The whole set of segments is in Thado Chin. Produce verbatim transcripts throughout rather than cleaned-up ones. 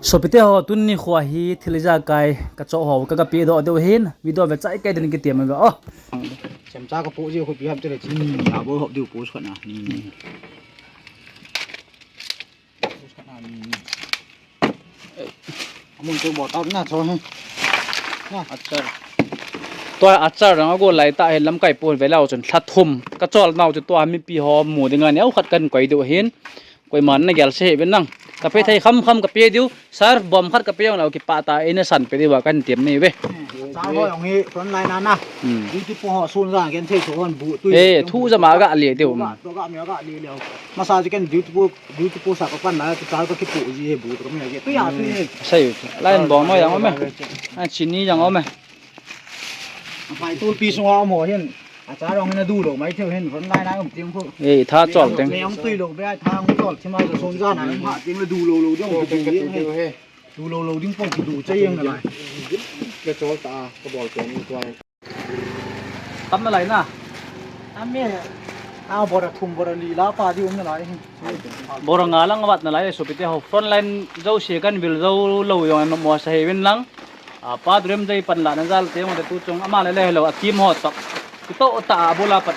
Sopite ho, tuni nikho hi thil ijakai kachoh ho ka, kape doh diu ahin, video ve chai kai din kiti uve o. Chemcha kapoh jiu khu ipi ham tile, chini ni a bol hop diu post khat na ni ni. Post khat na ni ni. Amun tu bol tau na cho he. Na. Achar. Tua achar dang agol lai tah hin lamkai po ve leu chun lha thum kachol nau chu tua mipi ho mu dinga neokhat kahin koi diu ahin. Koiman nagel seh hih un lang. Kape thei kham kham kape diu. Sir, bom khat kape jong leu kipah tah in nasan pe diu va kahin tem nahi uve. Sir ho jong hi front line a na. Hmm. Duty po ho sun jan genthei thu hon bu tui. Eh, thu jama ga le diu. Ga, to ga mi ga le leu. Masa ji ken duty po, duty po sa kapan la, tu sir kakipu ji he bu to mi ge. Tu ya tu he. Sai u. Line bong noi jong um e. A chini jong um e. Aphai tulpi sunga um ho hin. Achar jong hin adu lou mai thei hin, front line a um teng khu. Eh, tha chol teng. Mei jong tui lou be, tha jong chol thim a, sun jan a um ha teng le du lou lou jong, du lou jong he. Du lou lou ding pon kidu che jeng nalai. Kachol ta, kabol teng ni tuai. Tam nalai na. Tam e. A bora thum bora li la pa di um nalai. Bora nga lang avat nalai, sopite ho. Front line jouse kahin vil jou lou jong nom mo sa hih un lang. A, Pa Durem jai panlahna jal te jong te tu chung ama le le hello a team ho toh. Kitoh tah a bula pat.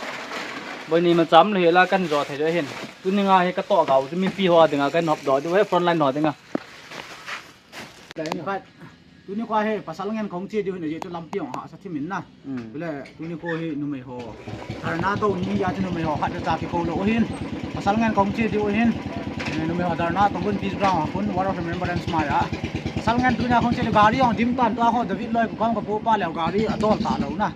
Boi ni ma cham le hi la kahin jo thei jo hin. Tuni nga hi katoh gau chu mipi ho dinga kahin hop doh diu he front line ho dinga. Tuni kho hi pasal ngen kahung che diu hin, ajeh chu lampi jong hahsa thim in na. Hmm. Bole tuni kho hi numei ho. Dharna to ni a chu numei ho khat cha kikou lou hin. Pasal ngen kahung che diu hin. Eh, numei ho dharna to gun peace ground a kon wall of remembrance mai a. Pasal ngen tuni a kahung che diu gari jong dim tan tua kho David loi ko kam kapu pa leu gari adol ta lou na.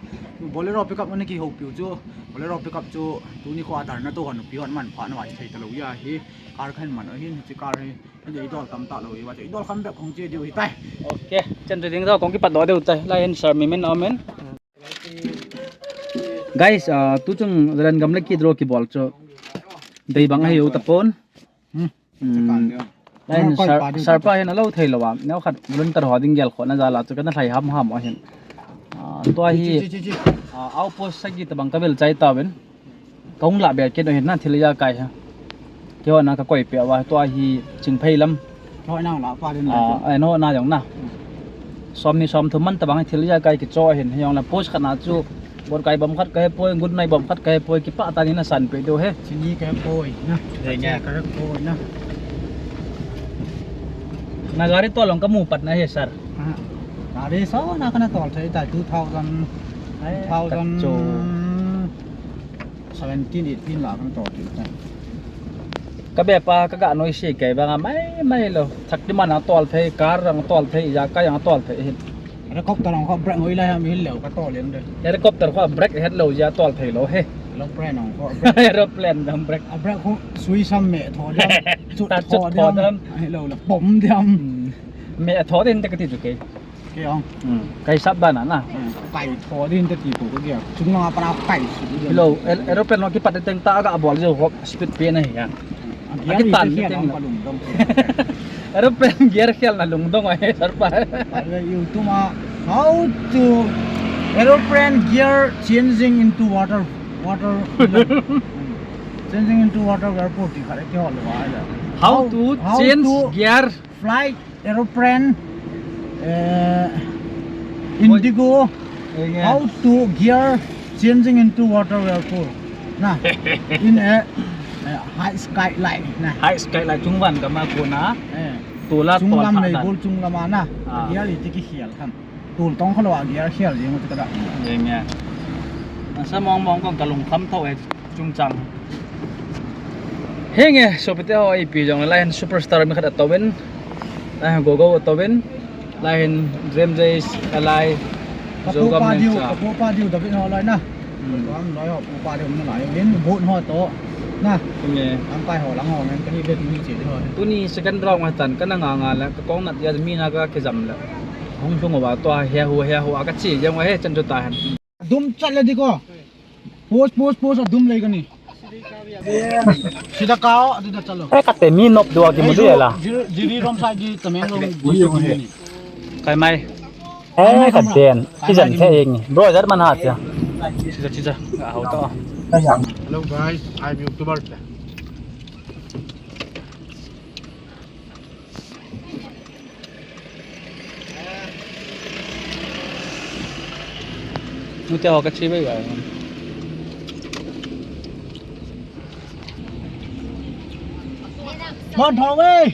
Bolero pickup ani kihoupiu chu. Bolero pickup chu tuni kho a dharna to hon pi hon manpha na vai thei ta lou a hi. Car kahin man ahin, hiche car hi. Idol tam ta lou, i va idol kham bep kahung che diu hitai. Ok, chen tu ding to kahung kipat doh diu tai. Lai hin sir mi min amen. Guys, ah, tu chung Zalen gam le ki draw kibol chu. Dei bang ahi u tapon. Hmm. Hmm. Lai hin sir, sir pa hin alou thei lou a. Neokhat volunteer ho ding gel khona jal a chu kana lhai ham ham ahin. Ah, tua hi, chi, chi, chi, chi. Ah, outpost sagi tabang kavel chai tauvin. Kahung lah be kit u hin na thil ijakai hi. Keiho na kakoi peh uva tua hi Chingphei lam. Hoi nang lah pa din la. Ah, eh, no na jong na. Som ni som thum man tabang thil ijakai kicho hin. Jong la post khat na chu. Bor kai bom khat kahe poi, good night bom khat kahe poi, kipah tah in nasan peh diu he. Chini kahe poi na. Dei nge. Kahe poi na. Na gari tol jong kamu pat na he sir. Ah. Gari so na kana tol thei tai two thousand. Ai, two thousand. Kacho. Seventeen, eighteen la kana tol kit tai. Ka be pa ka ga noise kei banga mai mai lou. Thak ti man a tol thei, car jong tol thei, ijakai jong tol thei hin. Helicopter jong kho brake ngoi lai ham hil leu ka tol in de. Helicopter kho brake het lou jeh a tol thei lou he. Aeroplane jong kho brake. Aeroplane jong brake. A brake kho sui sam me tho diam. Chut tho diam. Hello la pom diam. Hmm. Me tho din te kati chu kei. Kei jong. Hmm. Kai sap bana na. Hmm. Kai tho din te ti ko ko dia. Chung langa pana kai su dia. Hello, aer-, aeroplane lo kipat teng ta ga bol jo ko speed pe na hi ya. Akitan ni teng. Kalungdong. Aeroplane gear khel na lungdong ai sir pa. Pale YouTube ma how to aeroplane gear changing into water, water, changing into water whirlpool ti khat kihol lou a. How to change gear. Flight, aeroplane, eh, Indigo, how to gear changing into water whirlpool. Na, in a, eh, high skylight, na. High skylight, chung van kama kona. Eh. Tula chung lam nei bol chung lama na. Ah. Gear iti kikhel khan. Tul tong khalou a gear khel jeng u chu ka da. Jeng ya. Asa mong mong kong kalung kham tho e chungchang. Henge, sopite ho ipi jong lai hin superstar mi khat atouvin. Lai hin Gogo atouvin. Lai hin Dream Jays alai. Kapu pa diu, kapu pa diu David ho lai na. Hmm. Kan loi ho, pu pa diu na lai. Hin boot ho to. Na. Henge. Kan pai ho lang ho ngen kani be tu ni che ho. Tuni second round atan kana nga nga la ka kong nat ya mi na ka kijam la. Hung lhung uva tua he hu he hu a ka chi jeng uva he chan chu ta hen. Dum chat le di ko. Post, post, post, adum le kani. Sida kao, adida chalo. Eh, kate mi nop dua ki mu di la. Jiri, jiri rom sa ji tameng rom. Kai mai. Eh, kaden. Kijan the eng. Bro, jar man ha cha. Chija, chija. Ga hau ta. Hello guys, I'm YouTuber. Mute ho ka chi bai bai. Mon thong ei.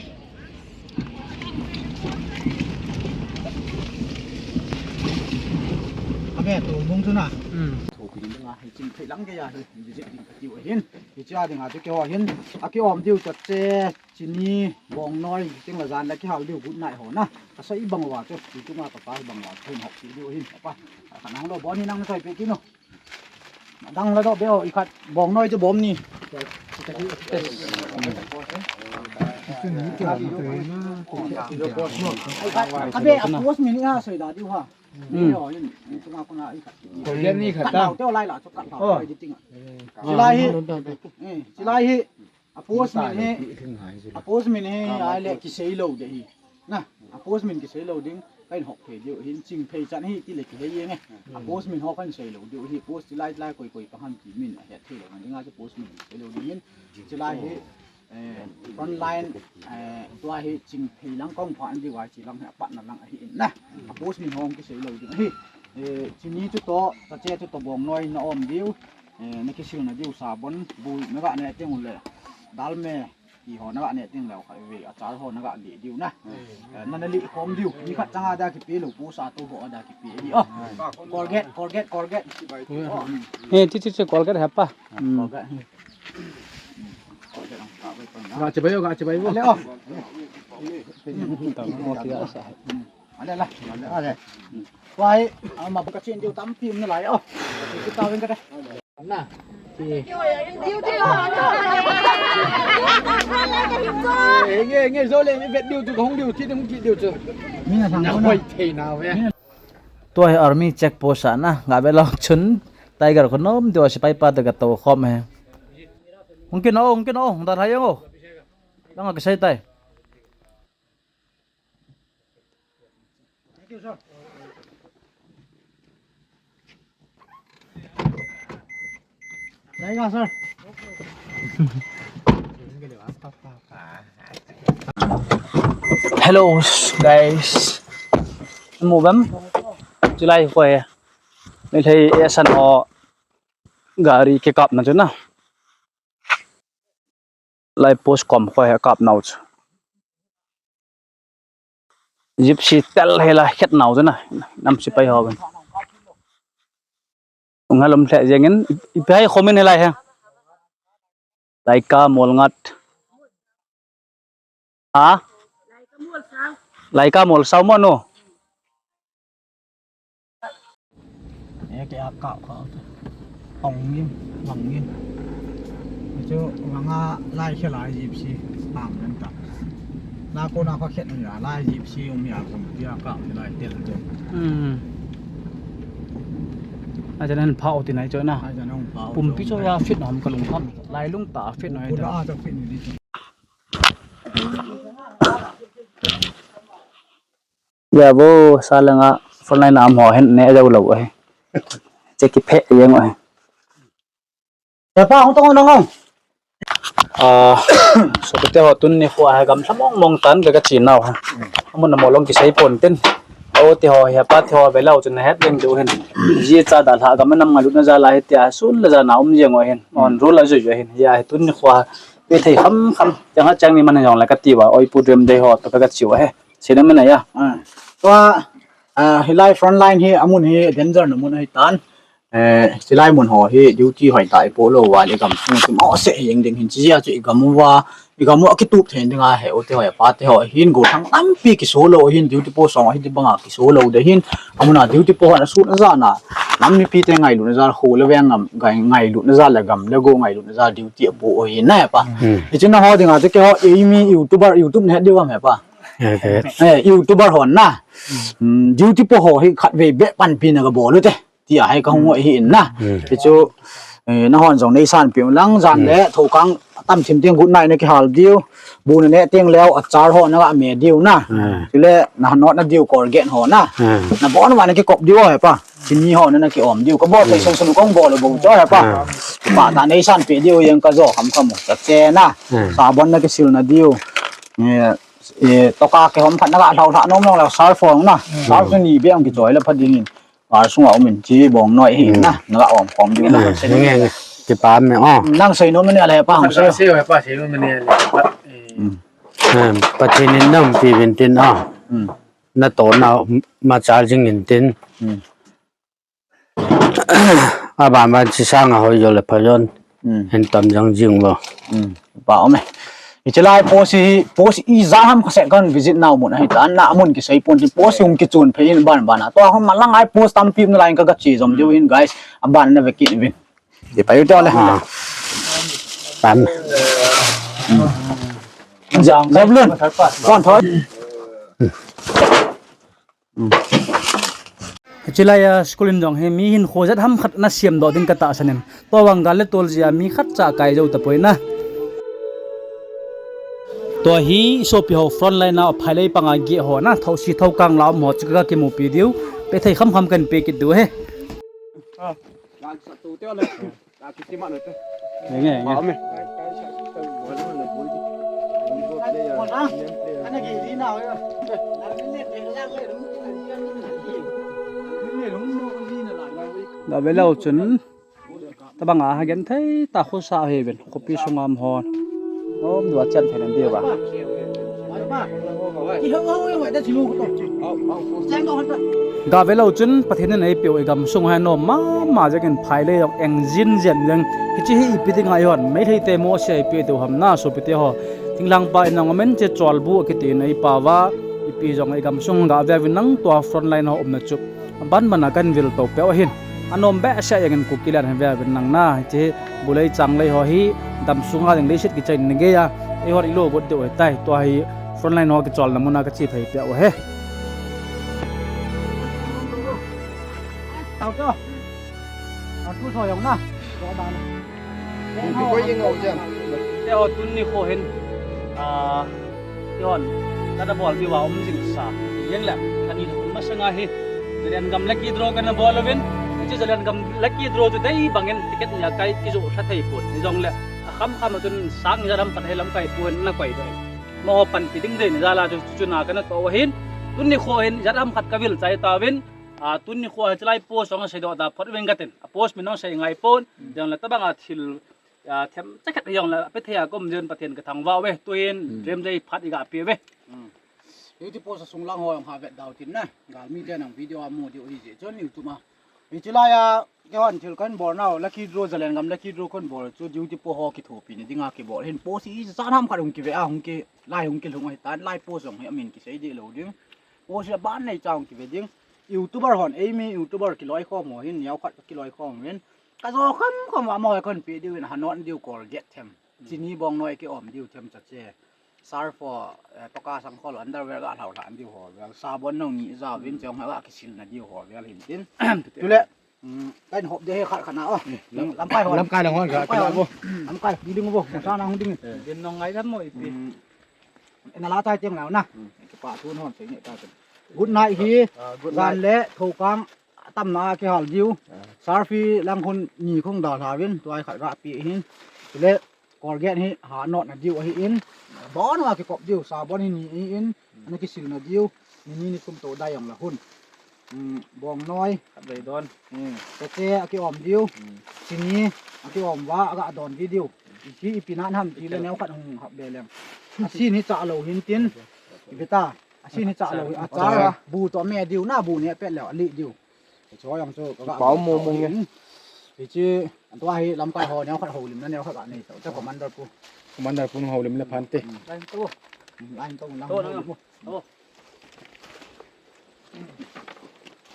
Abe tu mung tu na. Hmm. Tho pi ding a hi ching phei lang ke ya hi visit ding ka tiu ahin. Hi cha ding a tu ke ho hin. A ki om diu chat che. Chini, bongnoi, ting la jan la kihal diu good night ho na. Ka soi bang uva chu, ti tunga ka pa bang uva chu, hop ti diu hin, pa. Ka nang lo bon hi nang na soi pe kinu. Dang la do be o, i khat bongnoi chu bom ni. Abe, a post min ha soi da diu ha. Hmm. Be o, hin, tunga kuna i khat. Ko yen ni khat ta. Te o lai la chu khat ta. Oh. Lai di ting. Chilai hi. Eh, chilai hi. A post min hi, a post min hi, ai le kisei lou de hi. Na, a post min kisei lou ding, kahin hop phei diu, hin ching phei chan hi, ti le kisei yeng e. A post min ho kahin sei lou diu hi, post chilai chilai koi koi pa ham ti min, a het thei lou, ding a chu post min sei lou ding hin, chilai hi, eh, front line, eh, tua hi ching phei lang kong pha an diu a, chi lang hi a pat na lang ahi in na. A post min ho kisei lou ding ahi. Eh, chini chu to, ta che chu to bongnoi na om diu. Eh, na kisil na diu sabon, bu na ga ne ting le. Dal me, ti ho na ga ne ting le, kha ve, achar ho na ga le diu na. Eh, na na li khom diu, ni khat changa da kipe lou, pu sa tu ho da kipe di. Oh, Colgate, Colgate, Colgate. Oh, hmm. Eh, ti ti ti Colgate ha pa. Hmm. Colgate. Hmm. Colgate ang ka bai pa na. Ga chibai o, ga chibai o. Ale, oh. Hmm. Ale la. Ale. Wai, ama buka chin diu tampi um na lai, oh. Kita wen ka. Na. Nge, nge, zo le, mi vet diu tu, hung diu, ti dum ki diu tu. Mina sang na koi thei na ve. Tua hi army check post a na, nga ve lou chun, Tiger ko nom diu, sipai pa te ka to khom he. Hung ki no, hung ki no, hung da thai yo. Lang ka sai tai. Thank you, sir. There you go, sir. Hello, guys. Mu bam. Chilai ko e. Ni thei e san o gari ke kap na chu na. Lai post kom khoi ha kap nau chu. Gypsy tel hela khet nau chu na. Nam sipai ho ben. Ung halom lhe jeng in, ipi hai khomin helai ha. Laika Molngat. Ha? Laika Molsau mo no. Eke a kap kha. Ong ngin, vang ngin. Chu vanga lai khe lai gypsy. Tang len ta. Na ko na kho khet na lai gypsy um ya kum ya kap lai tel chu. Hmm. Ajan an phao ti nai chu na. Ajan an phao. Pumpi chu ya fit na ham ka lung kham. Lai lung ta fit na. Ko na a ta fit ni di chu. Ya bo, sa langa frontline a um ho hin ne a jau lou ahi. Che kiphe jeng ahi. Ya pa, hung tong nang hung. Ah, so kete ho tun ni khu a gam thla mong mong tan ka ka chi nau ha. Amun na mo long kisei pon tin. O ti ho ya pa ti ho ve lau chun het jeng du hin. Ji cha da lha gam nam ngalut na ja la hi tia sun la ja na um jeng o hin. On ru la ju ju hin. Ya hi tun ni khu a pe thei kham kham. Chang ha chang ni man jong la ka ti wa. Oi pu dem dei ho to ka ka chi wa he. Sina mena ya. Ah. Tua, ah, hilai front line hi amun hi danger na mun ahi tan. Eh, hilai mun ho hi duty hoi ta ipo lou va le gam sung tum o se yeng ding hin chi ya chu i gam uva, i gam u a kitup thei ding a he u te hoi pa te ho hin go thang tampi kiso lou hin duty po song hi ti banga kiso lou de hin amuna duty po hon a sun a ja na nam mipi te ngailu na ja khu le veng ngam ngai, ngailu na ja le gam le go ngailu na ja duty a po o hin na he pa. Hmm. I chin na ho ding a te ke ho i mi YouTuber, YouTube ne he diu am he pa. Eh, YouTuber hon na. Hmm, duty po ho hi khat vei be panpi na ka bol u te. Ti a hai ka hung ngoi hi in na. Hmm. Ti chu, eh, na hon jong nei san pi lang jan le tho kang tam thim tiang good night na ki hal diu. Bu na ne tiang leo a char ho na ga me diu na. Hmm. Ti le na not na diu Colgate ho na. Hmm. Na bon ma na ki kop diu he pa. Chini ho na na ki om diu. Ka bol te sun sun kong bol bo cho he pa. Hmm. Pa ta nei san pi diu yang ka jo kham kham ka che na. Hmm. Sabon na ki sil na diu. Eh, Eh, toka ke hom khat na ga thau tha nom long la sar phong na. Sar chu ni be ang ki choi la pha ding in. Par sunga um in chi bong noi hi na, na ga om khom ding na. Nge, nge, nge. Kipa me, oh. Nang sei nom ni a le pa hong sei. Sei pa sei nom ni a le pa. Hmm. Hmm, Pathen in nam pi vin tin, oh. Hmm. Na to na ma charging in tin. Hmm. Aban ban chi sang a hoi jo le pha jon. Hmm. Hin tam jang jing lo. Hmm. Pa om e. Hiche lai post hi, post ijat ham khat seh kan visit nau mun ahi tan, na mun kisei pon tin post hung kichun phei in ban ban a. Tua hung malang ai post tampi um nalai in ka ga che jom diu hin guys. Aban na ve kit uvin. Di pa u te le. Ah. Pan. Hmm. Jang, jang lun. Kon thoi. Hiche lai a school in jong hi mi hinkho jat ham khat na siam doh ding ka tahsan in. Tua vang gal le tol jeh a mi khat cha kai jou tapoi na. Tua hi sopi ho front line a phailei panga geh ho na, thosi thokang la um ho chu ka kimupi diu. Pe thei kham kham kan pe kit diu he. Nge, nge, nge. Ga ve leu chun, tabang a ha genthei ta khosa hi ven, khopi sunga um ho. Om, dua chan thei nan diu va. Ga ve leu chun Pathen in eipeu i gamsung hi anom mama jeng in phailei jong eng jin jen jeng. Hiche hi ipi dinga eihon Meitei te mo sia ipi diu ham na sopi te ho. Thinglhang pa in nang omen che cholbu akiti in eipao va. Ipi jong i gamsung ga ve uvin nang tua front line ho umna chu. Aban ban a kan vil to peh u ahin. Anom behseh jeng in Kuki lian hi ve uvin nang na. Hiche bulei changlei ho hi dam sunga ding leiset kichai in na gei a. Eihon i lo got diu ahitai. Tua hi front line ho kicholna mun a ka che thei peh u ahi. Tao to. A tu so jong na. Pi koi jing o jam. Te ho tuni kho hin. A, te hon. Ka da bol diu a um jing sa. Yen le. Kani masanga hi. Zalen gam lucky draw kana bol uvin. Hiche Zalen gam lucky draw chu dei bang in ticket nia kai kijoh lha thei pon. Hijong le. A kham kham a chun sang ijat ham khat hi lamkai pu hin na koi doi. Mo panpi ding dei ni jal a chu, chu na kana to u ahin. Tuni kho hin ijat ham khat ka vil chai tauvin. A, tuni kho a hiche lai post jong a seidoh da phot uvin ka tin. A post min jong sei ngai pon. Hmm. Jong le tabang a thil, a, them chakhat jong le pe thei a ka um jeh in Pathen ka thangvah uve. Tuhin, hmm, Remjei phat i ga pe uve. Hmm. Hiche post a sung lang ho jong ha vet dau tin na. Galmi te nang video a mu diu ahi jeh chun YouTube a. Hiche lai a, Keihon thil kahin bol nau, lucky draw, Zalen gam lucky draw kahin bol chu duty po ho kithopi na dinga kibol. Hin post ijat ham khat hung kive a, hung ki, lai hung kilhung ahitan, lai post jong hi amin kisei deh lou ding. Post hi aban nei cha hung kive ding. YouTuber hon, eimi YouTuber kiloikhom ho hin, neokhat kiloikhom uvin. Ka jo kham kham a mo kahin pe diu in, hanot diu Colgate them. Chini bong noi kiom diu them chache. Surf ho, eh, paka sangkhol underwear ga lhau lhan diu ho vel. Sabon nung ni ja vin chong ha ga kisil na diu ho vel hin tin. Chule, mm, kahin hop ding hi khat khat na o. Lam-, lamkai hon. Lamkai lang hon ga, lamkai hon. Lamkai, ding ding bo. Sa na hung ding. Din nong ngai dam mo ipi. Mm. Na la tai tiang lau na. Mm. Kipa thu hon sei ni ta. Good night hi. Ah, good night. Jan le thokang atam na kihal diu. Ah. Surf hi lang hun ni khong dalha vin, tua hi khat ga pe hin. Chule, Colgate hi hanot na diu ahin. Bon a kikop diu, sabon hi ni ahin. Ana kisil na diu. Ni ni ni thum to dai jong la hun. Hmm, bong noi. Khat vei don. Hmm, chache akiom diu. Hmm. Chini akiom va, aga don vi diu. Ipi, ipi na ham ti le neokhat hung hap be leng. Asin hi cha lou hin tin. Ipi ta. Asin hi cha lou hi. Achar a. Bu to me diu na bu ne pet leu ali diu. Hiche ho jong chu ka ga pao mo mo nge. Hiche, an tua hi lamkai ho neokhat houlim na neokhat ga nei tau. Cha commander pu. Commander pu nung houlim le phan te. Line to. Line to lang. To lang pu. To.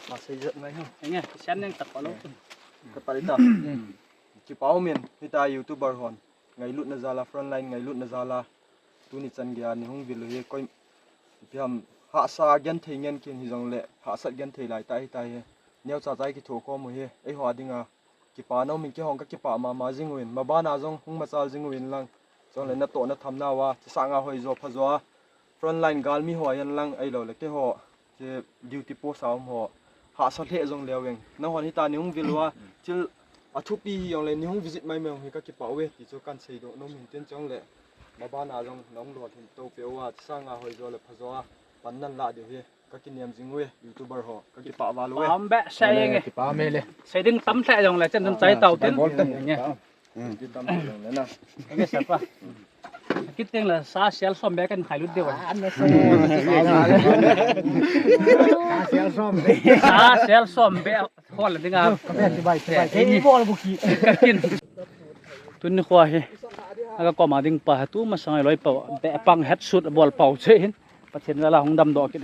Pa sei jat ngai ho. Nge, sian neng tap pa lou. Ka pa ta. Kipa um in, hita YouTuber hon. Ngailutna jal a, frontline ngailutna jal a. Tuni chan geiya nei hung vil u hi, koi, ipi ham, hahsa genthei ngen kin hijongle, hahsat genthei lai ta hita hi. Neocha cha i kithokhom u hi, eiho a dinga, kipa na um in keihon ka kipah mama jing uvin, maban a jong hung machal jing uvin lang, chule natoh natham nauva, chesanga hoijo phajo a, frontline galmi ho a hen lang, ahilouleh keiho, che duty post a um ho, hahsa lheh jong leu veng. Nahon hita nei hung vil uva, thil athupi hijongle nei hung visit mai mai u hi ka kipah uve, ti chu kan seidoh nom in tin chule, maban a jong na hung lolhin to peh uva, chesanga hoijo le phajo a, Pan nan la diu hi. Ka kiniam jing uve, YouTuber ho. Ka kipah val uve. Pam be, sei nge. Kipah me le. Sei ding tam lheh jong le, chen dun chai tau tin. Bol tan. Nge. Hmm. Ki tam lheh jong le na. Nge sa pa. Kit teng le sa sel som be kan khai lut diu. Ah, na se. Sa sel som be. Sa sel som be. Hol ding a. Ka be chibai, chibai. Ei, bol bu ki. Ka kin. Tuni khoa hi. Aga koma ding pa tu masang loi pa. Be pang het sut bol pau che hin. Pathen jal a hung damdoh kit.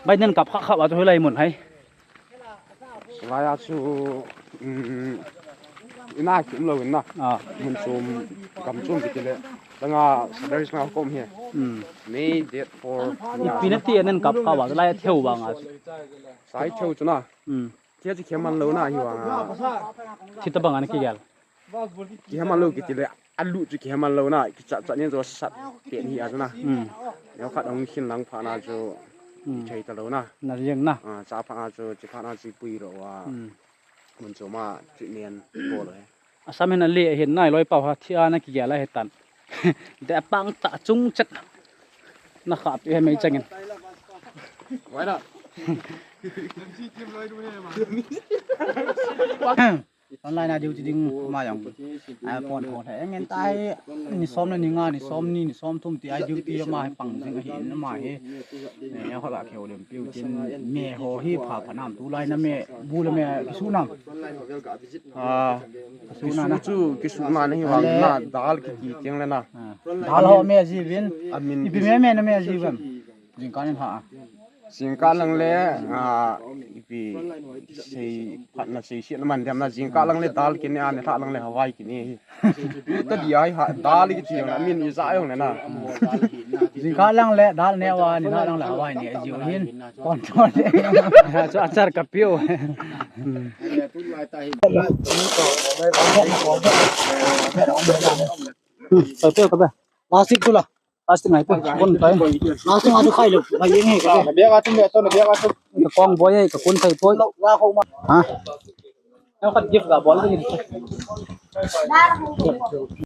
Bai nen kap kha kha va chu hilai mun hai. Lai a chu, um, ina kim lo ina. Ah. Mun chom, gam chom kiti le. Tanga sadar sna kom hi. Hmm. May date four. Ipi nati nen kap kha va lai theu vang a chu. Sai theu chu na. Hmm. Thia chu khem man lo na hi vang a. Thi ta bang an kigel. Kihe man lo kiti le, alu chu kihe man lo na, kicha cha nin jo sat pen hi a chu na. Hmm. Neo khat hung khin lang pha na chu, hmm, thei ta lo na. Na riang na. Ah, cha pha na chu, chi pha na chu pui lo a. Hmm. Mun chu ma, chi nen bol lo he. Asam hin ale hin nai loi pau ha, thi a na kigel a he tan. De pang ta chung chet. Na kha pi he mei changin. Why not? Online a duty ding ma jong. Ai pon tho the. Ngen tai ni som le ni nga, ni som ni, ni som thum ti ai duty ma hi pang jing hi na ma hi. Ne ho la kheu lem piu tin me ho hi pha pha nam tu lai na me bu le me kisu nam. Ah, kisu na na. Kisu chu kisu na na hi wang na dal kiti tiang le na. Ah. Dal ho me ji vin. Amin ipi me me na me ji vin. Jingkah nin ha. Jingkah lang le, ah, ipi sei phat na sei siat na man dem na jingkah lang le dal kine a, nilhah lang le hawai kine hi. Ta di ai ha, dal kiti jong na min ija jong le na. Jingkah lang le dal ne wa, nilhah lang le hawai ne jiu hin. Kon ton le. Chu achar ka piu. Ka piu ka ba. Plastic tu la. Plastic ngai poi, kon tai. Plastic ngai tu khai lo, ngai yeng he ka. Na bag a tu me to, na bag a tu. Ka kong boi e, ka kun tai poi. Ha? Neo khat gift ga bol ding.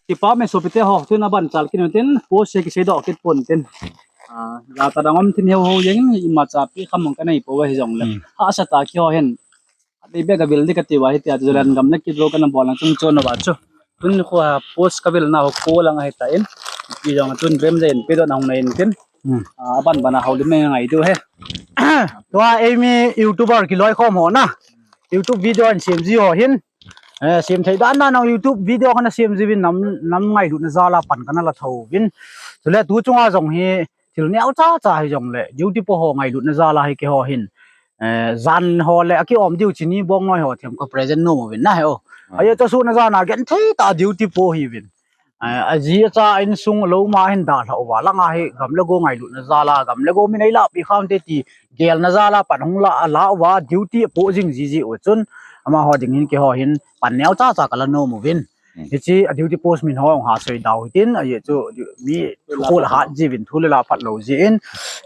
Kipa me sopite ho, tuna ban chal kin tin, post se kisei doh kit pon tin. Ah, ja ta dang um tin heo ho jeng, imacha pi kham mong ka nei po hi jong le. Hmm. Hahsa ta ki ho hin. Adei bek a vil di kati uva hitia, Zoland gam le kidro kana bolna chung chon uva chu. Tun khu a post ka vilna ho ko lang ahi ta in. Ki jong tun rem jai in pe dona hung na in tin. Hmm. A ban ban a haulim ngai diu he. Tua eimi YouTuber kiloi khom ho na. YouTube video an sem ji ho hin. Eh, sem thei dan na nang YouTube video kana sem ji vin nam, nam ngailutna jal a pan kana la tho vin. Chule tu chunga jong hi thil neo cha cha hi jong le duty po ho ngailutna jal a hi keiho hin. Eh, jan ho le aki om diu chini bong noi ho them ka present nom uvin na he o. Ah. Ahi chu suna jan a gen thei ta duty po hi vin. Eh, aji acha insung lo ma hin dalha uva lang a hi gam le go ngailutna jal a gam le go min ei la pi kham te ti gelna jal a pan hung la a la uva duty po jing ji ji u chun amaho ding hin keiho hin pan neo cha cha ka la nom uvin. Hmm. Hichi a duty post min ho ha soi dau hitin, ahi chu mi thu la hat ji vin thu le la phat lo ji in.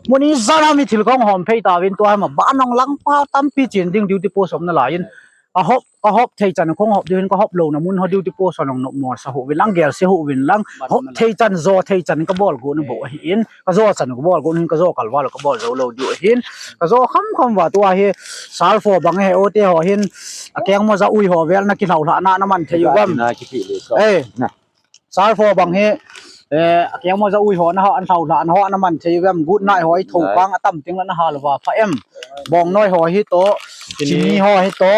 Muni jana mi thil kong hom phei ta vin tua ma ba nong lang pa tampi chin ding duty post om na la in. A hop, ka hop thei chan kong hop diu hin ka hop lo na mun ho duty post ho nong nok mo sa hu vin lang gel se hu vin lang. Hop thei chan jo thei chan ka bol go na bo ahi in. Ka jo chan ka bol go hin ka jo kal va lo ka bol jo lo diu ahin. Ka jo kham kham va tua hi sal fo bang he o te ho hin. A keng mo ja ui ho vel na ki hlau hla na na man thei u gam. Na ki pi le so. Eh. Na. Sal fo bang hi, eh, a keng mo ja ui ho na ho, an hlau hla na ho na man thei u gam. Good night ho i tho kang a tam ting la na hal va pha em. Bong noi ho hi to, chini ho hi to,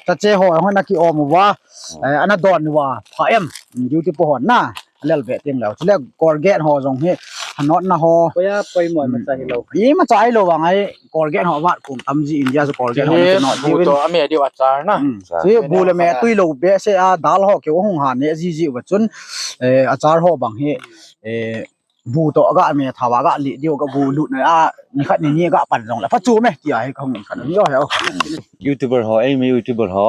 ta che ho ho na ki om va. Eh, ana don va pha em. Duty po ho na. Lel ve ting leu. Chule Colgate ho jong hi. Hanot na ho. Koya poi mo ma cha hi lo. I ma cha hi lo vang ai. Colgate ho vat kum tam ji India so Colgate ho na not bu to ame diu achar na. Hmm. Si bu le me tui lo be se a dal ho ke hung ha ne ji ji va chun, eh, achar ho bang hi, eh, bu to ga me tha va ga li diu ga bu lut na a ni khat ni ni ga pan jong la pha chu me ti a hi ka hung khat ni yo he o. YouTuber ho, eimi YouTuber ho,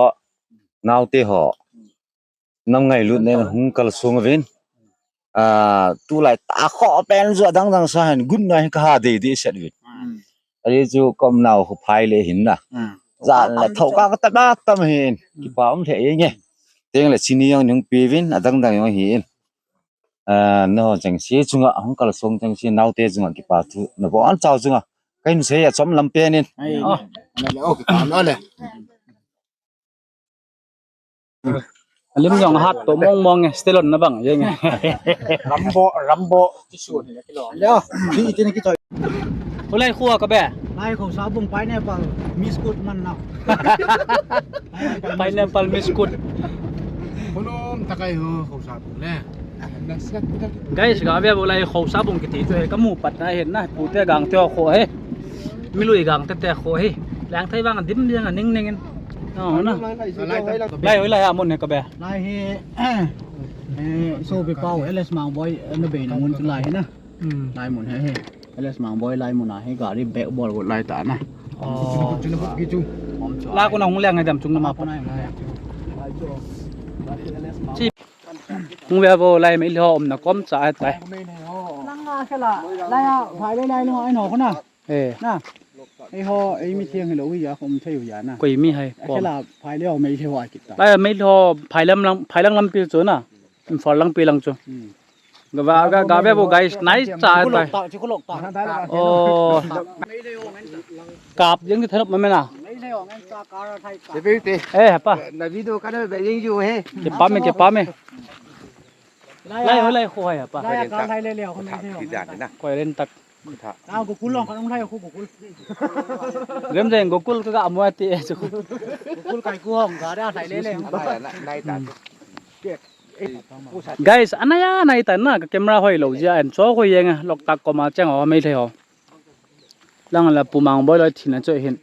naote ho. Nam ngailutna in hung kalsong uvin. Ah, tulai ta kho pen jo adang dang sa hin good night ka ha dei dei set uvin. Hmm. Ahi chu kom nau khu phai le hin na. Hmm. Jan le tho ka ka ta ba tam hin. Hmm. Kipa um the ye nge. Teng le chini jong nung pi vin adang dang jong hi in. Ah, no jeng si chunga hung kalsong jeng si naote chunga kipa thu na bon chau chunga. Kahin sei a chom lam pen in. Ai. Oh. Na le, oh, ki pa na le. Lim jong hat to mong mong e, Stallone na bang jeng e. Rambo, Rambo, ti su ni kilo. Leo, di iti ni kito. Ulai khua ka be? Lai Khousabung Pineapple, Miss Good man na. Pineapple Miss Good. Konom takai ho Khousabung le. Guys, ga ve bo lai Khousabung kiti chu he, kamu pat na he na, pute gang te ho he. Milui gang te te ho he. Lang thai vang dim jeng a ning ning in. No, na. Lai, oi lai a mun he ka be. Lai hi, eh, so bi pau, L S Mangboi, eh, na be na mun chu lai hi na. Hmm. Lai mun he he. L S Mangboi lai mun a hi gari back bol got lai ta na. Oh. Chu na buk ki chu. La ko na hung leng dam chung na ma pa. Chi. Hung ve vo lai Meitei ho um na kom cha ai tai. Lang a khe la, lai a, phai le lai no ai no ko na. Eh. Na. Ei ho, ei mi thiang hi lo wi ya khom thei u ya na. Koi mi hai. A khe la phai le ho Meitei ho ai kit ta. Lai Meitei ho phai lam lang, phai lang lampi chu na. Imphal lampi lang chu. Hmm. Ga va, ga, ga ve bo guys, nai cha tai. Chi khulok ta, chi khulok ta. Oh. Kap jeng ki thanop ma mena. Meitei ho ngen cha kar thai ka. Te be te. Eh, pa. Na video ka na be jeng ju he. Ki pa me, ki pa me. Lai ho lai khu hai pa. Lai ka lai le le ho Meitei ho. Ki ja na. Koi len tak. Tha. Ah, Gokul long, kan ong thai khu Gokul. Rem jeng Gokul ka ga mo ati e chu. Gokul kai khu hong ga da thai le le. Nai, nai, nai ta. Guys, anaya nai ta na ka camera hoi lo jia en cho hoi jeng a Loktak koma cheng ho Meitei ho. Lang la Pu Mangboi loi thina choi hin.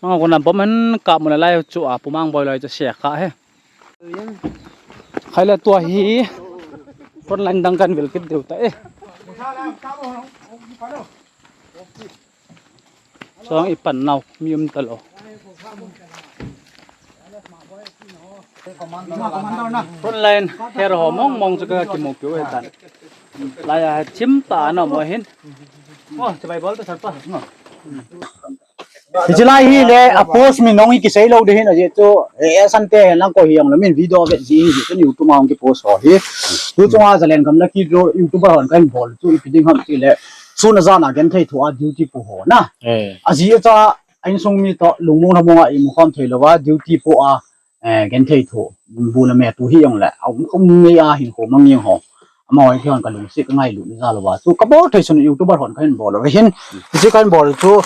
Manga kona bom han kap muna lai chu a Pu Mangboi loi chu sia kha he. Khai le tua hi front line dang kan vil kit deu ta e. Song i pan nau mi um ta lo. Front line her ho mong mong chu ka kimu piu e tan. Lai a chim ta na mo hin. Mo, chabai bol ta sar pa. Hichi lai hi le, a post mi nong hi kisei lo de hin, ajeh chu, eh, eh, san te hen lang ko hi jong le min video vet ji hi, chu YouTube ma hung ki post ho hi. Tu chunga Zalen gam la ki lo YouTuber hon kahin bol chu ipi ding ham ti le, sun a jan a genthei thu a duty pu ho na. Eh. Ajeh chu, a insung mi to, lungmong lhamong a imu khom thei lo va, duty pu a, eh, genthei thu, bu le me tu hi jong le, a um, um ngei a hin ho mang jeng ho. Amaho hi hon ka lungset ka ngailut na jal uva. Chu ka bol thei sun YouTuber hon ka hin bol uva hin. Hichi ka hin bol chu,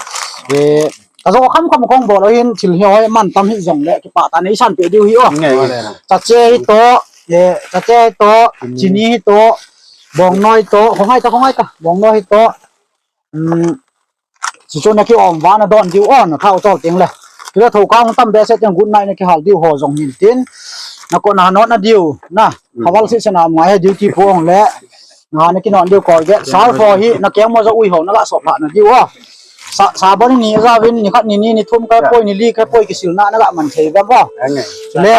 eh, ka jo kham kham kong bol uva hin, thil hi hoi man tam hi jong le, kipa ta nei san pe diu hi o. Ngai. Chache hi to, eh, chache hi to, chini hi to, bongnoi to, khongai ta, khongai ta, bongnoi hi to. Um, Chuchu na ki om va na don diu o, na thao chol teng le. Kila tho ka hung tam be se teng good night na ki hal diu ho jong hin tin. Na ko na not na diu, na. Mm. Khaval si se na ngai he duty pu ong le. Na na ki not diu ko ge. Sal pho hi, na keng mo jo ui ho, na la so pha na diu o. Sa, sa bon ni ja vin, ni khat ni ni, ni thum ka poi, ni li ka poi ki sil na, na la man thei ve bo. Ange. Le,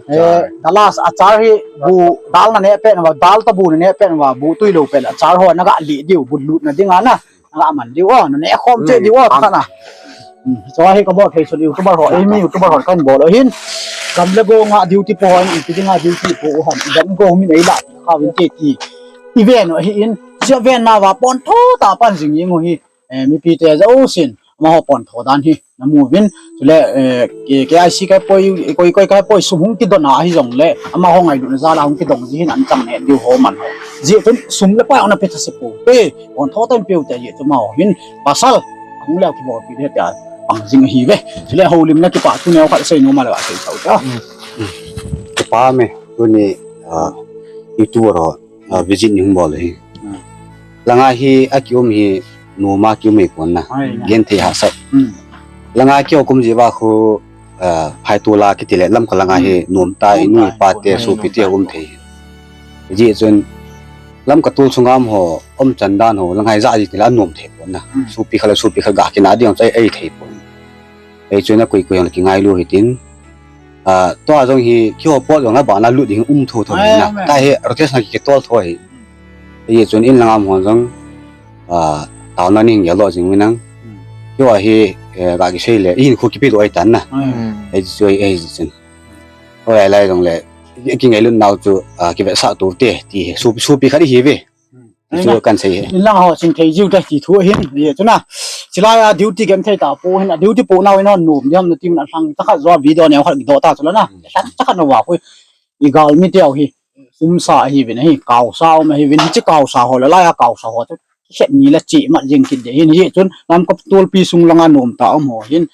eh, the last achar hi, bu, dal na ne pe na va, dal ta bu na ne pe na va, bu tui lo pe la, achar ho, na ga li diu, bu lut na ding a na. Nga man diu o, na ne khom che diu o, ta na. Hmm, so hi ka bol thei sun YouTuber ho, ei mi YouTuber ho kan bol o hin. Kam le go nga duty pu ho, ipi ding a duty pu ho, jam go min ei la, kha vin te ti. I ven o hi in, sia ven na va pon tho ta pan jing jing o hi. Eh, mipi te ja o sin, amaho pon tho dan hi, na mu vin. Chule, eh, K-, K I C ka poi, koi, koi ka poi sum hung kidon a hi jong le, amaho ngailut na jal a hung kidong ji hin an chang ne diu ho man ho. Ji tun sum le pai ana pe tha se pu. Pe, pon tho tan peu te ji tu ma ho hin, pasal, hung leo ki bol pi de ta, pang jing hi ve. Chule ho lim na ki pa tu neo khat sei nu ma le wa sei sau ta. Ki pa me, tuni, ah, i tu ro, ah, visit ni hung bol hi. Hmm. Langa hi a ki um hi, nu ma ki um hi pon na. Ai, na. Gen thei ha sa. Hmm. Langa ki kum ji ba khu, ah, phai tu la ki ti le lam ka langa hi, hmm, nom ta i nu i pa te, ai, su pi te um thei. Ji chun, lam ka tul sungam ho, um chan dan ho, langa hi ja ji ti la nom thei pon na. Hmm. Su pi kha le su pi kha ga ki na ding chai ei thei pon. Ei chun a kui kui jong le ki ngailu hi tin. Ah, tua jong hi, ki ho pot jong a ba na lut ding um tho tho na. Ai, amen. Ta hi, rotation ki tol tho hi. Ei chun in langa mo jong, ah, tao na ning ya lo jing mi nang. Hmm. Ki wa hi, eh, ga ki sei le, in khu ki pi do ai tan na. Ai. Hmm. Ei chu ei chun. Oi ai lai jong le, ki ngailut nau chu, ah, ki ve sa tu te, ti hi, su, su pi kha di hi ve. Hmm. Chu kan sei hi. Inlang ho ching thei jiu te ti thu hin, ye chu na. Chilai a duty genthei ta po hin, a duty po nau in hon nom diam na ti min a lhang chakhat jo video neo khat kidoh ta chu la na. Lhang chakhat na va khu. I galmi teu hi. Umsa ahi vin ahi, kaosa um ahi vin, hiche kaosa ho le lai a kaosa ho chu. Kihet ni la chi mat jing kit de hin, hi chun lam kop tulpi sung langa nom ta um ho hin.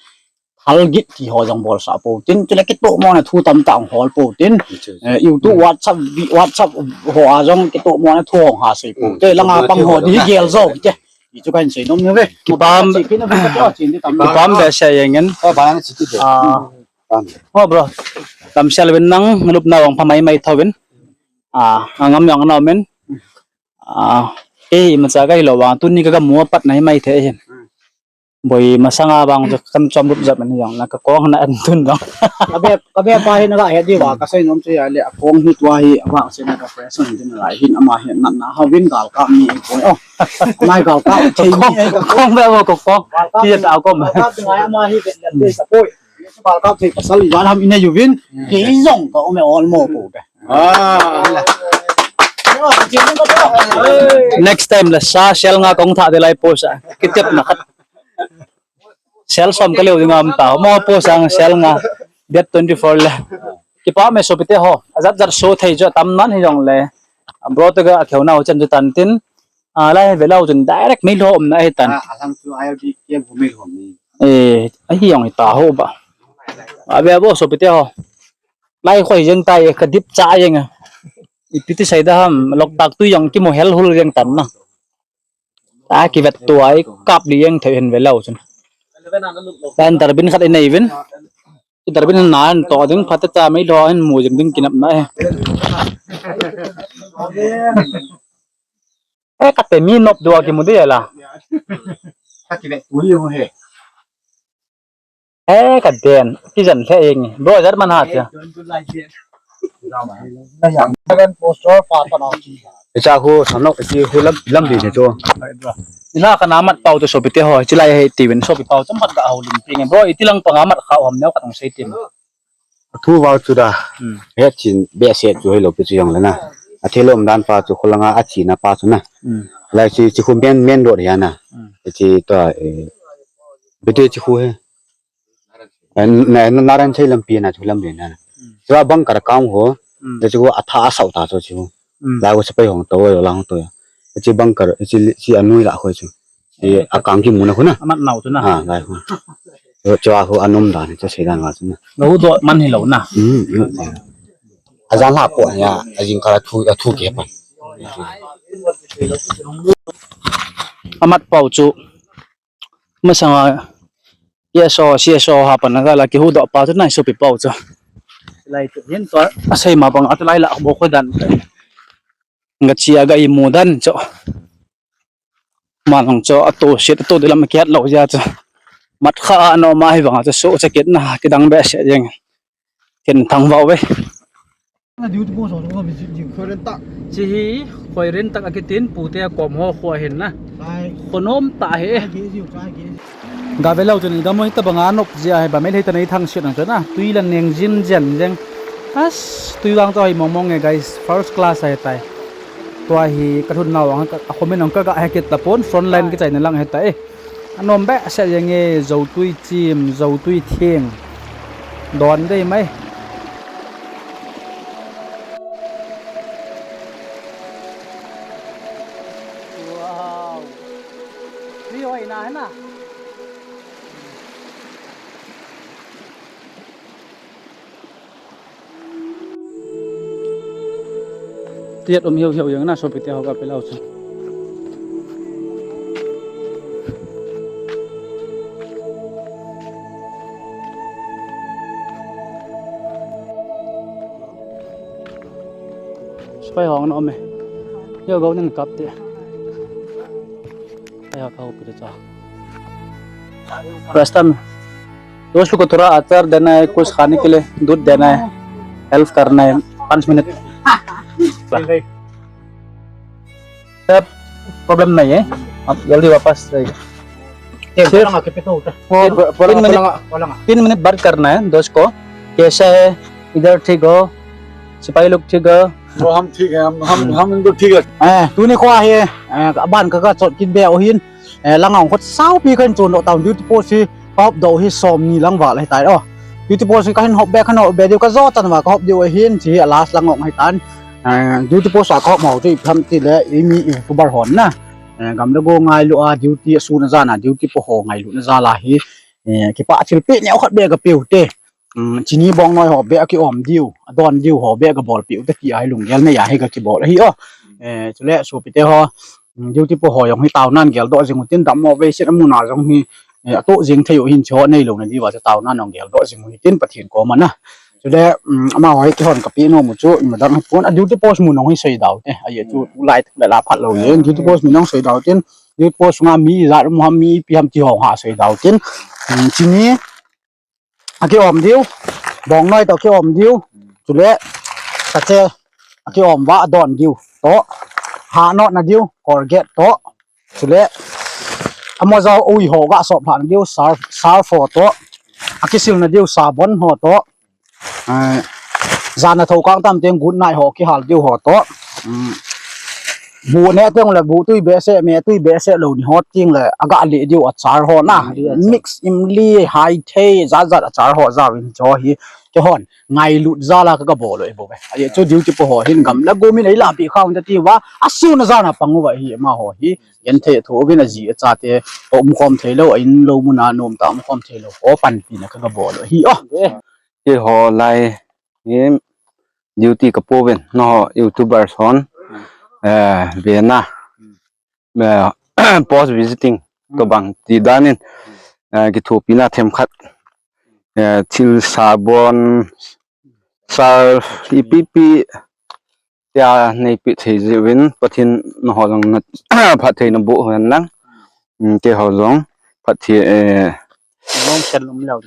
Thal git ti ho jong bolsah pou tin, chule kitoh mo na thu tamtah hung hol pou tin. Chu, chu. Eh, YouTube, WhatsApp, vi-, WhatsApp ho a jong kitoh mo na thu hung ha sei pou. Mm, te langa pang ho di gel jo te. I chu kan sei nom ni ve. Kipam, chi kina ve ka chin di tam. Kipam behseh jeng in. Oh, ba na chi ki de. Ah. Pam. Oh, bro. Tamsel vin nang, lupna vang pha mai mai tho vin. Ah, angam jong na men. Ah, eh, imacha ka hilou vang, tuni ka gamu a pat na hi mai thei hin. Boi masanga vang chu kan chom rup jap ni jong na ka kong na an tun jong. Ka be, ka be pa hi na ga he di va ka sei nom chu ya le a kong hi tua hi a vang sei na ka fresh on din lai hin ama hi na na ha vin gal ka mi ko. Oh. Mai gal ka thei mi ka kong be ko kong. Ti ta ko ma. Ka ngai ama hi be na de sa poi. Gal ka thei pasal i wan ham ina yu vin. Ke jong ka um e ol mo ko be. Ah. Next time la sa sel nga kong tha de lai po sa. Kitep na khat. Sel som ka leo ding am ta. Mo po sang sel nga. Date twenty-four le. Kipa me sopite ho. Ajat jat so thei jo tam nan hi jong le. Bro te ga kheu na ho chen ju tan tin. A lai ve lau chun direct mei lo om na hi tan. Ah, alang chu I L D ke bu mei lo mi. Eh, ahi jong hi ta ho ba. A ve bo sopite ho. Lai khoi jeng tai ka dip cha jeng a. Ipi ti sei da ham, lok tak tu jong kimu hel hul jeng tan na. Ta kivet tua i kap li jeng thei hen ve lau chun. Tan darbin khat i nei vin. I darbin na an to ding phat ta mei lo hin mu jeng ding kinap na e. E ka te mi nop dua kimu de la. Ka kivet tu jeng he. Eh, ka den, kijan lheh jeng e. Bro, jat man ha cha. Seven poster pa pa na. Icha khu sanok ichi khu lam, lam di ne chu. Ina ka na mat pau chu sopite ho, chi lai he ti vin sopi pau chu mat ka ho lim pi nge. Bro, iti lang pa nga mat kha hom neo ka tong sei tim. Thu vau chu da. Hmm. He chin behseh chu hei lo pi chu jong le na. A thilom dan pa chu khulanga a china pa chu na. Hmm. Lai chi, chi khu men, men dot ya na. Hmm. Chi to, eh, bete chi khu he. Eh, na, na, Naran chai lampi na chu lam le na. Hmm. Chua bunker kang ho. Hmm. Te chu a tha a sau ta chu chu. Hmm. Lai ko sepai hong to, yo lang to ya. Chi bunker, chi, chi anui la khoi chu. Chi a kang ki mu na khu na. Amat nau chu na. Ha, lai khu. Yo, chua khu anom dan, chu sei dan wa chu na. Lo do man hi lo na. Hmm, yo. A jan la ko ya, a jing ka thu, a thu ke pa. Amat pau chu. Masanga, yes, oh, yes, oh, ha pan na la ki hu do pa chu na sopi pau chu. Lai chu hin to, a sei ma bang a lai la bo khu dan. Nga chi a ga i mu dan chu. Ma lang chu a to sit a to de lam kiat lo ja chu. Mat kha a no ma hi vang chu so cha kit na kidang behseh jeng. Ken thang vau ve. Chi hi, Khoirentak a kitin pute a kom ho kho hin na. Kho nom ta he. Ga ve lo chun i gam hi ta banga nop jia hi ba mei lhei ta nei thang sit ang chu na. Tui la neng jin jen jeng. As, tui vang chu hi mong mong nge guys. First class ahi tai. Tua hi ka thun nau ang ka, a khomin ang ka ga he kit ta pon front line kichai na lang he ta e. Anom behseh jeng e, zotui chim, zotui theng. Don dei mai. Wow. Tui hoi na he na. Tiat um hiu hiu jeng na sopi te ho ga pe lau chu. Sepai hong na um e. Hiu go nin kap te. Aya kau pira cha. रास्ता में दोस्तों को थोड़ा अचार देना है, कुछ खाने के लिए दूध देना है, हेल्प करना है, पाँच मिनट। सब प्रॉब्लम नहीं है, आप जल्दी वापस जाइए। सिर्फ तीन मिनट, तीन मिनट बात करना है दोस्त को, कैसा है, इधर ठीक हो, सिपाही लोग ठीक हो, तो हम ठीक है, हम, हम, हम तो ठीक है। Eh, tuni kho hi, eh, aban ka, ka chot kit be u hin, eh, lang ang khut saupi kan chon do tam duty post hi, pop do hi som ni lang val hi tai o. Duty post hi ka hin hop be, ka hop be diu ka jo tan va ka hop diu hin chi hi a last lang ong hi tan. Eh, duty post a ka hop mau chu i pham ti le i mi YouTuber hon na. Eh, gam le go ngailu a duty a sun a jan a duty po ho ngailu na jal a hi. Eh, kipa thil pe neo khat be ka peu te. Um, chini bong noi ho be a ki om diu, a don diu ho be ka bol peu te ti a hi lunggel nei a hi ka kibol a hi o. Eh, chule sopi te ho, um, duty po ho jong hi tao nan gel do jing u tin dam mo ve sin a mun a jong hi, eh, a to jing thei u hin cho nei lo na diu a tao nan ong gel do jing u hi tin Pathen koma na. Chule, um, ama ho hi kihon ka pe nom u chu, ima dang hi pon, a duty post mun ong hi sei dau te. A ye chu, tu lai tak le la phat lo ye, duty post mun ong sei dau tin, duty post nga mi ijat um ham mi ipi ham ti ho ha sei dau tin. Um, chini, a ki om diu, bong noi to ki om diu, chule, sache, a ki om va a don diu, to, ha no na diu, Colgate to, chule, amo jao ui ho ga sop lhan diu, surf, surf ho to, a kisil na diu, sabon ho to, eh, jana tho kang tam teng good night ho kihal diu ho to. Um, bu ne teng le bu tui be se, me tui be se lo ni ho ting le, a ga le diu a char ho na. Imli a char. Mix imli hai thei, jat jat a char ho jao in cho hi, ke hon, ngailut jal a ka, ka bol u e bo be. A ye chu duty po ho hin gam le go min ei la pi khang ta ti va, a sun a jan a pang u va hi ma ho hi. Gen thei tho vin a ji a cha te, to um khom thei lo, a in lo mun a nom ta um khom thei lo, ho panpi na ka, ka bol u hi o. Keiho lai hi duty ka po vin, no YouTuber hon, eh, ve na, eh, post visiting, to bang ti dan in, eh, kithopi na themkhat, eh, thil sabon, surf, ipi pi, tia nei pe thei jeh uvin, Pathen na ho jong na phatthei na boh hen lang. Um, keiho jong phatthei, eh, Lungmong sel um lou.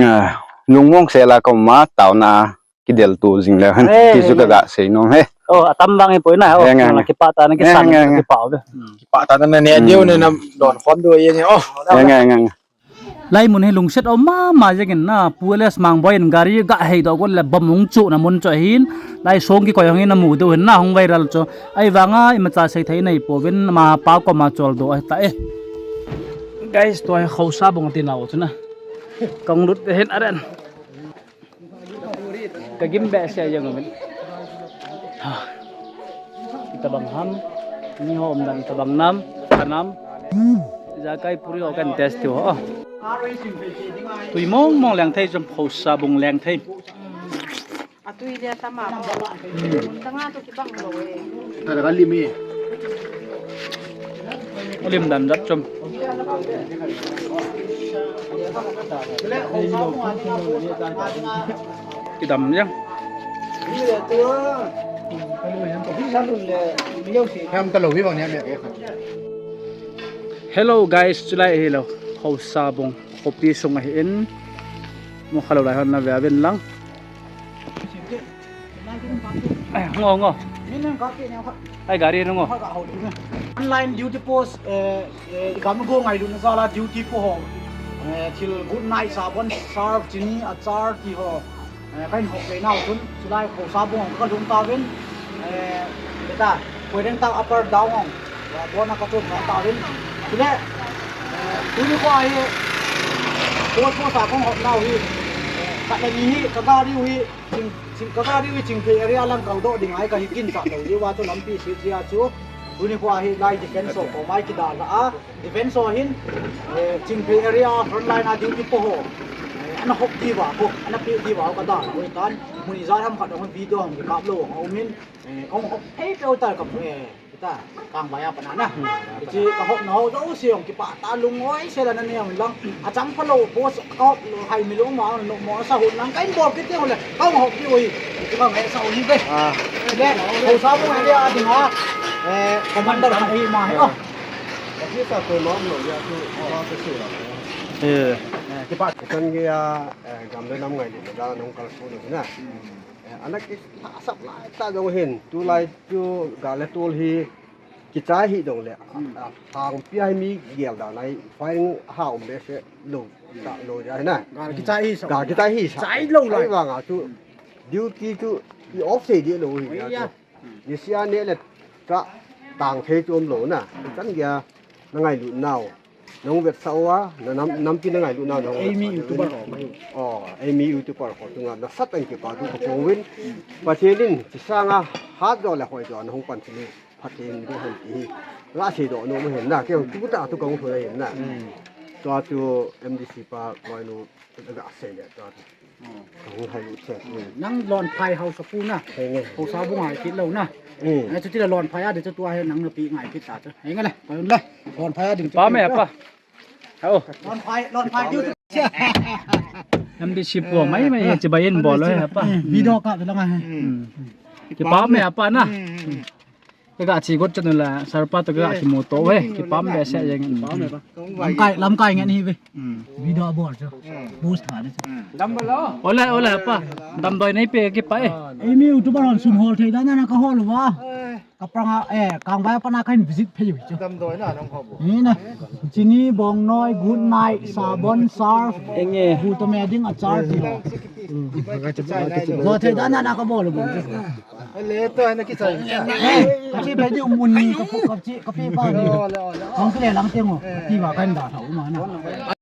Ah, lungmong sel a ka um a, taona kidel to jing le hen. Eh, ti chu ka ga sei nom e. Oh, atam vang e poi na. Oh, eh, eh, eh, kipah tah na, eh, kisan, eh, eh, kipah u ve. Hmm. Kipah tah na ne diu ne na don khom diu ye ne. Oh. Eh, eh, eh, eh. Lai mun hi lungset um mama jeng in na, Pu L S Mangboi in gari ga hei doh got le bom hung chuh na mun chu ahin, lai song kikoi hung in na mu diu hin na hung viral chu. Ahivanga imacha sei thei nei pouvin ama pa koma choldo ahi ta e. Guys, tua hi Khosa bung ati nau chu na. Kong lut te hin aren. Ka gim behseh jeng uvin. Ha. Itabang ham. Ni ho um dan itabang nam. Ka nam. Jakai puri ho kan test ho. Tui mong mong leng thei jong Khosa bung leng thei. Atui le tama. Tanga to kibang lo e. Tara ka lim e. Lim dan jat chom. Kidam jeng. Ham ta lo hi bang ne me ke. Hello guys, chulai hi lo. Khosa bung khopi sung ahi in. Mo kha lo lai hon na ve uvin lang. Eh, ngo, ngo. Ai, gari nu ngo. Frontline duty post, eh, eh, i gam go ngailutna jal a duty po ho. Eh, thil good night, sabon, surf, chini, achar ti ho. Eh, ka hin hop le nau chun, chulai Khosa bung ka lhung tauvin. Eh, beta, Khoirengtang Upper Down hong. Bona ka chun na tauvin. Chule, eh, tuni kho ahi, post post a kong hop nau hi. Eh, ka le ni hi, ka gari u hi. Ching, ching, ka gari u Chingphei area lang kal doh ding ahi kahi kin sa lo diu va chu lampi si sia chu. Tuni kho ahi lai defense ho ko mai kidalha a. Defense ho hin, eh, Chingphei area frontline a duty po ho. Eh, ana hop diu va ko, ana pe diu va ka dalha u tan. Mun ijat ham khat hong video hong kap lo hong um in. Eh, kong hop phei peu ta ka, eh, Kita, kang baya pana na. Hmm. Hiche ka hop nau jouse jong kipah tah a lung oi sel a na neo lang. Achang pha lou, boss ka hop lou, hai mi lou ma, no mo sa hun lang, ka in bol kit ding le, ka hop kit u hi. Hiche ka ngai sa u hi ve. Ah. Le, Khosa bung area a ding a, eh, commander ka hi ma hi, oh. Hiche sa ko nom lou ya tu, ma ka se la. Eh. Eh, kipah. Kan ge ya, eh, gam le nam ngailutna jal a nung kal su na. Eh, ana ki, ha, sap lai ta jong hin, tulai chu gal le tol hi kichai hi jong le, a, a, hang pia hi mi gel dan a hi, firing ha um behseh lou, ta lou ja hi na. Gal kichai hi sa. Gal kichai hi sa. Chai lou lai. Ahivang a chu, duty chu, i off sei ding lou hi ja chu. Nisia neh le chah tang thei chu umlou na. Chan geiya na ngailut nau. Nahung vetsah uva, na nam, nampi na ngailut nau, nahung vetsah uva. Eimi YouTuber ho mai. Oh, eimi YouTuber ho chunga nasatah in kipa thu kapouvin. Pathen in, hiche sanga hat jo le hoi jo nahung pan chu ni. Pathen in ding hen ti hi. Kasei doh nom ahin na, kei jong tuta thu kahung lhun ahin na. Tua chu MDC pa loinu kasei le tua chu. Kahung hai u che. Nang Lonphai haosapu na. Henge. Haosa bu ngai kit lou na. Hmm. Chuti le Lonphai a ding chu tua hi nang napi ngai kit ta chu. Henge le, pa le. Lonphai a ding chu. Pa me pa. Hao. Lonphai, Lonphai diu. MDC pu mai mai chibai in bol lou he pa. Video kap lang a he. Kipa me pa na. Kaga che got chan u la, sir pa toh kaga kimuto uve, kipah behseh jeng. Lamkai, lamkai ngen hi ve. Video bol chu. Post tha de chu. Ole, ole pa. Damdoi neipe kipah e. Eimi YouTuber hon sun hol thei dan a kahol uva. Kapanga, eh, Kangvai a pat a kahin visit phei u chu. Damdoi na nang ho bu. Ni na. Chini, bongnoi, good night, sabon, surf. Enge. Bu toh me ding achar ti. Hol thei dan a kabol uva. Le to na kichai. Eh, kache be diu mun ni kapu, kache, kape pa ni. Ole, ole, ole. Hung kile lang teng o. Ti ba kan da tha u ma na.